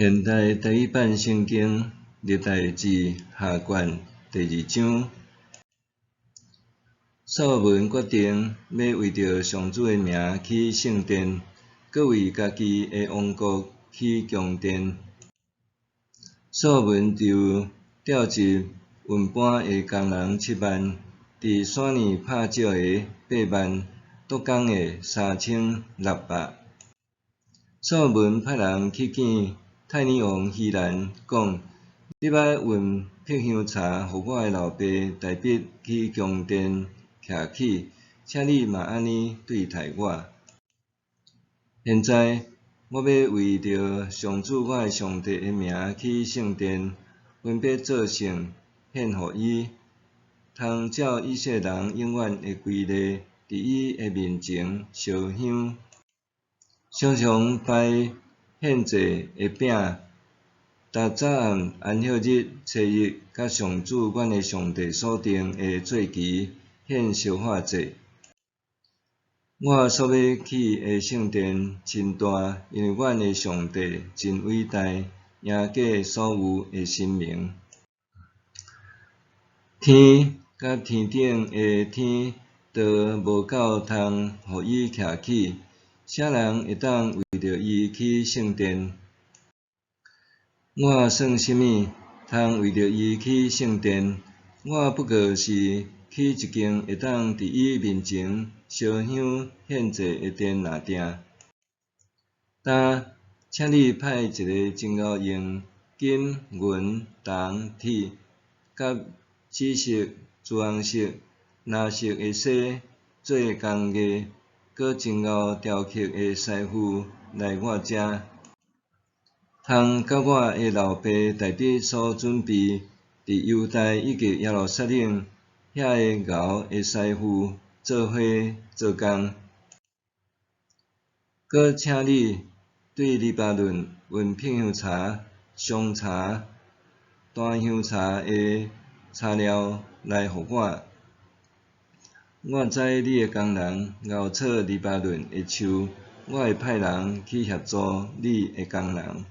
现代台语版圣经历代志下卷第二章，所罗门决定欲为著上主的名起圣殿，阁为家己的王国起宫殿。所罗门就召集运搬的工人7万，伫山里拍石的8万，督工的3600。所罗门派人去见泰尼王希兰，讲：你欲运柏香柴予我的老爸大必起宫殿徛起，请你嘛按呢对待我。现在我欲为著上主我的上帝的名起圣殿，分别做圣献予伊，通照以色列人永远的规例，伫伊的面前烧香，常常摆献祭的饼，逐早暗、安息日、初一，佮上主阮的上帝所定的节期献烧化祭。我所欲起的圣殿真大，因为阮的上帝真伟大，赢过所有的神明。天佮天顶的天都无够通予伊徛起，啥人会当为著伊起圣殿？我算啥物，通为著伊起圣殿？我不过是起一间会当伫伊面前烧香献祭的殿尔定。今，请你派一个真𠢕用金、银、铜、铁，佮紫色、朱红色、蓝色的纱做工艺，阁真𠢕雕刻的师傅来我遮，通佮我的老爸大必所准备，伫犹大以及耶路撒冷遐个𠢕的师傅做伙做工。阁请你对黎巴嫩运柏香柴、松柴、檀香柴的柴料来予我。我知你的工人𠢕采黎巴嫩的树，我会派人去协助你的工人。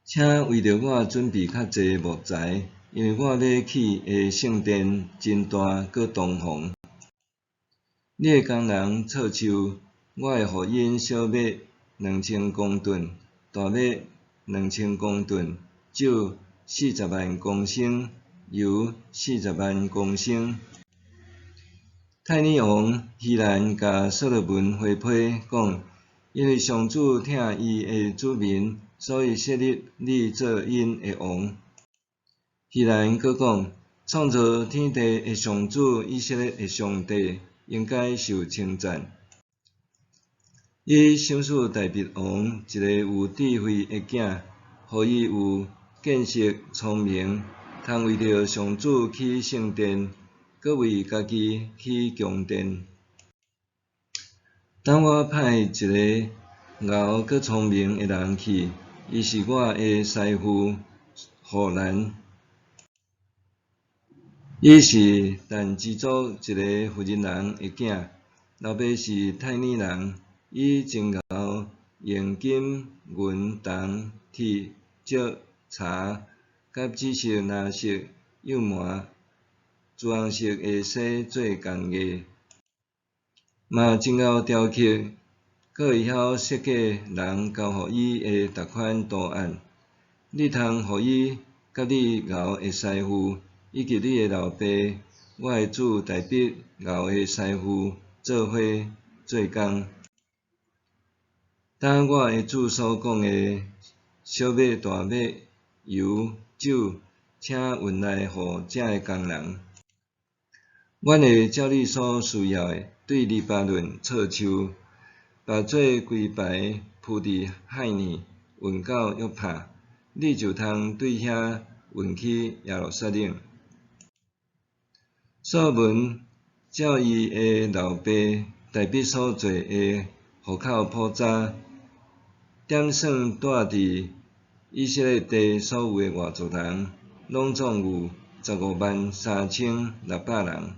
请为著我准备较济木材，因为我欲起的圣殿真大，阁堂皇。你的工人采树，我会予𪜶小麦2000公吨，大麦2000公吨，酒40万公升，油40万公升。泰尼王希兰共所罗门回批讲：因为上主疼伊的子民，所以设立你做𪜶的王。希兰阁讲：创造天地的上主，以色列的上帝，应该受称赞。伊赏赐大必王一个有智慧的囝，予伊有见识聪明，通为著上主起圣殿，阁为家己起宫殿。当我派一个𠢕阁聪明的人去，伊是我的师傅户兰，伊是但支族一个妇人人的囝，老爸是泰尼人。伊真𠢕用金、银、铜、铁、石、柴，佮紫色、蓝色、幼麻、朱红色的纱做工艺，嘛真𠢕雕刻，阁会晓设计人交予伊的逐款图案。你通予伊佮你𠢕的师傅，以及你的老爸，我的主大必𠢕的师傅做伙做工。当我的主所讲的小麦、大麦、油、酒，请运来予遮的工人。阮会照你所需要的，对黎巴嫩采树，把做规排铺伫海里，运到约帕，你就通对遐运去耶路撒冷。所罗门照伊的老爸大必所做的户口簿查，点算住伫以色列地所有的外族人，拢总有15万3600人。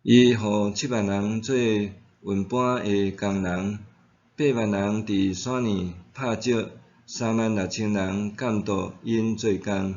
伊予7万人做运搬的工人， 8万人佇山爾拍石，36,000人監督𪜶做工。